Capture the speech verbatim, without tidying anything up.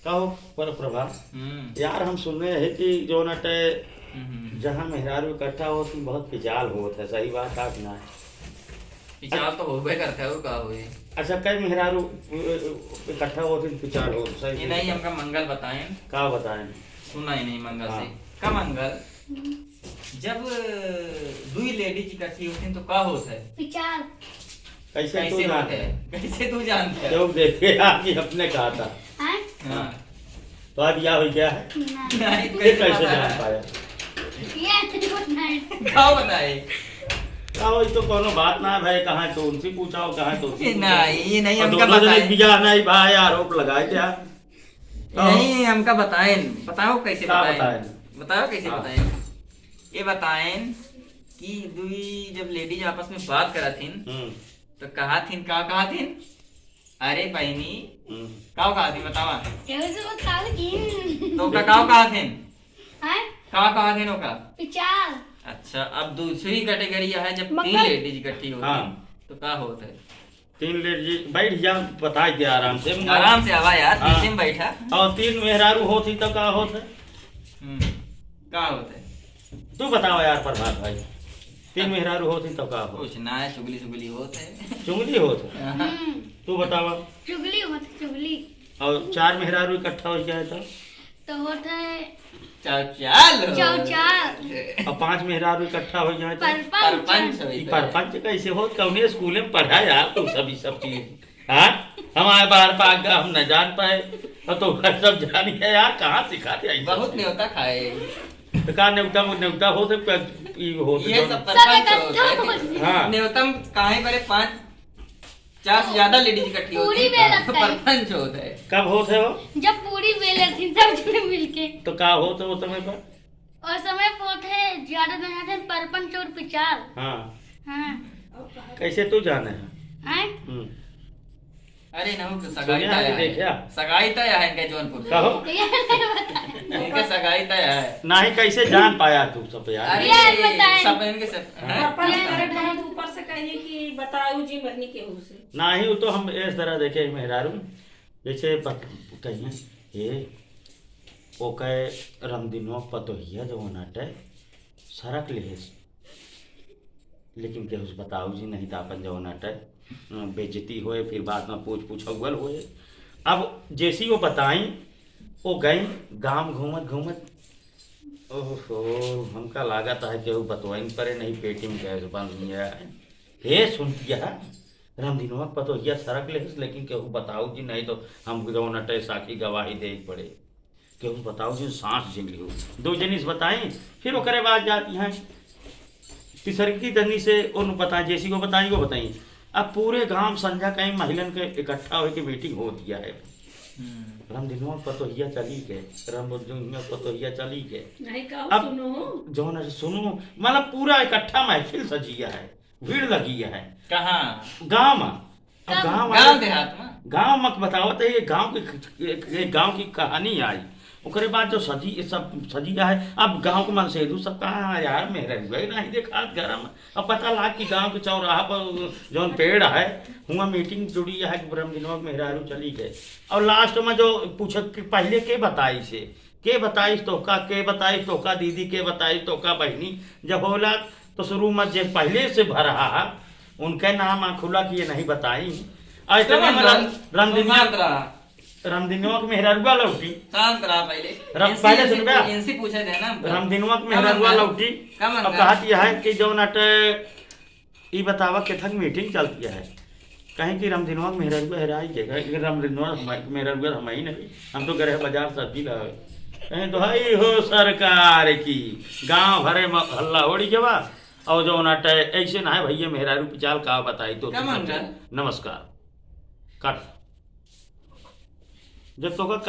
कहो, पर प्रभा, हम्म। यार, हम सुने हैं कि जौन अटे, हम्म। जहाँ मेहरारू इकट्ठा होत हैं, बहुत पिचाल होत है, सही बात है कि ना? पिचाल तो होबे करता है, वो का होए? अच्छा, कई मेहरारू, अ, अ, इकट्ठा होत हैं, पिचाल होत, सही ये है। नहीं, हमका मंगल बताएं। का बताएं? सुना ही नहीं मंगल हाँ। से। का मंगल? जब दुई ladies इकट्ठी होती हैं तो का होत है? पिचाल। कैसे तू कैसे होत जानते है? हैं? कैसे तू जानते है? क्यों देखे, आप ही अपने कहा था। हाँ? हाँ। तो अब यह हो गया है? नहीं। नहीं, फिर कैसे कैसे पता जान है? पाया? ये तो नहीं। का बताए? का हो, ये तो कोनो बात ना है भाई, कहाँ तो उनसे पूछा हो, कहाँ तो उनसे पूछा हो। नहीं, ये नहीं, और हमका दोनों जने बताए। बियाह नहीं भाई, आरोप लगाए क्या? नहीं, हमका बताएन, बताओ कैसे का बताएन? बताएन? बताओ कैसे हाँ। बताएन? ये बताएन कि दुई जब ladies आपस में बात करत हिन, हम्म। तो कहा थिन, का कहा थिन? अरे बहिनी, हम्म। का कहा थिन, बतावा। केहू से मत कहा थिन। तो का, का कहा थिन? हैं? का कहा थिन ओका? पिचाल। अच्छा, अब दूसरी category है, जब तीन मतलब? Ladies इकट्ठी होती हाँ। हैं, तो का होत है? तीन ladies बैठ जा, बताई दे आराम से। आराम से आवा यार, हाँ। पीछे में बैठा। और तीन मेहरारू होत ही तो का होत है? हम्म, का होत है? तू बतावा यार प्रभात भाई, तीन हाँ। मेहरारू होत ही तो का होत? कुछ ना है, चुगली चुगली होत है। चुगली होत है? हाँ। हम्म। तू बतावा। चुगली होत है, चुगली। और चार मेहरारू इकट्ठा हो जाए तो? तो होत है चौचाल। चौचाल। और पांच मेहरारू इकट्ठा हो जाए तो? परपंच। परपंच होई ई तो। परपंच कैसे होत? कौने स्कूल में पढ़ा यार तू सब, ई सब चीज? हाँ, हम आए बाहर पाक गए, हम न जान पाए। और तो सब जानी है यार, कहाँ सिखाते हैं ई सब बहुत चीज? न्योता खाए। तो का न्योता, न्योता होत है, ई होत है ये जो सब सब परपंच इकट्ठा होत है। हो जाए। हाँ। न्योता में काहे बरे पांच चार से ज्यादा ladies इकट्ठी होती पूरी हैं, बेल तो अटकाई। परपंच होता है। कब होत है वो? जब पूरी बेल थी, सब जने मिलके। तो का होत है वो समय पर? और समय पर होत है, ज्यादा दिन आते हैं, परपंच और पिचाल। हाँ। हाँ। कैसे तू जाने है? हैं? हम्म। अरे, इनहू के सगाई सुने तय है कि है। देखा? सगाई तय है इनके जौनपुर से। कहो। ये नहीं बताया। इनके सगाई तय है। नहीं, कैसे जान पाया तू सब यार? अरे, ये बताएं। सब इनके सब, हाँ। हैं? परपंच करे बहुत ऊपर से कहिए कि बताऊ जी मरनी केहू से। नाही, वो तो हम इस तरह देखे मेहरारू, जैसे बत-, कहिए, "ए, ओके रमदिनवा पतोहिया जवन हटे, सरक लेहेस।" लेकिन केहू से बताऊ जी, नहीं तो अपन जवन हटे, अ, बेइज्जती होए, फिर बाद में पूछ पूछ अव्वल होए। अब जैसी वो बताई, वो गई गांव घूमत घूमत, ओहो, हमका लागत है केहू बतवाइन परे नहीं, पेटी में गैस बन गया है। हे सुनतिया, रमदिनवा के पतोहिया सरक लेस, लेकिन केहू बताऊ जी, नहीं तो हम जवन अटे साखी गवाही दे पड़े। केहू बताऊ जी, सांस झींक लियो। दो जनी से बताई, फिर ओकरे बाद जाती हैं तीसरकी जनी से, उन बताई, जैसी को बताई, वो बताई। अब पूरे गांव संझा कहीं महिलन के इकट्ठा होके meeting होती है। हम्म। रमदिनवा के पतोहिया चली के, रमदिनवा के पतोहिया चली के। नहीं, का अब सुनो? जौन है, सुनो, मतलब, पूरा इकट्ठा महफिल सजिया है, भीड़ लगी है। कहाँ? गाँव में। अब कब? गाँव गाँव वाले, देहात में? गाँव में बतावत है, ये गाँव की, ये, ये गाँव की कहानी आई। ओकरे बाद जो सजी, ये सब सजिया है, अब गाँव के मनसेधू सब कहाँ है यार, मेहररुआ ही नहीं देखात घर में। अब पता लाग कि गाँव के चौराहा पर जौन पेड़ है, हुआ meeting जुड़ी है कि रमदिनवा के मेहरारू चली गए। और last में जो पूछत कि पहले के बताई से, के बताइस तोहका, के बताइस तोहका दीदी, के बताइस तोहका बहिनी, जब होला तो शुरू में जे पहले से भरा है, उनके नाम आँख खुला किए नहीं बताई। आ इतने कौन में रम-, रम-, रमदिनिया, शांत रहा। रमदिनिया के मेहरारुआ लौटी। शांत रहा पहले। रम-, इनसे, पहले इनसे सुन बे। पू-, इनसे पूछे थे ना। रमदिनिया के का मेहरारुआ मंगा? लौटी। का अब मंगा? कहा कि है कि जौन अटे ई बतावा, केथक meeting चलती है? कहें कि रमदिनवा के मेहररुआ हेराई के, कहें कि रमदिनवा के मेहररुआ हम ही नहीं, हम तो गए रहे बाजार सब्जी लावे। कहें, "दुहाई हो सरकार की, गांव भरे में हल्ला होड़ी के बा, और जौन अटे ऐसे ना है भैया, मेहरारू पिचाल का बताई तो का तुम मंगा? सबसे नमस्कार।" काट। जब तो का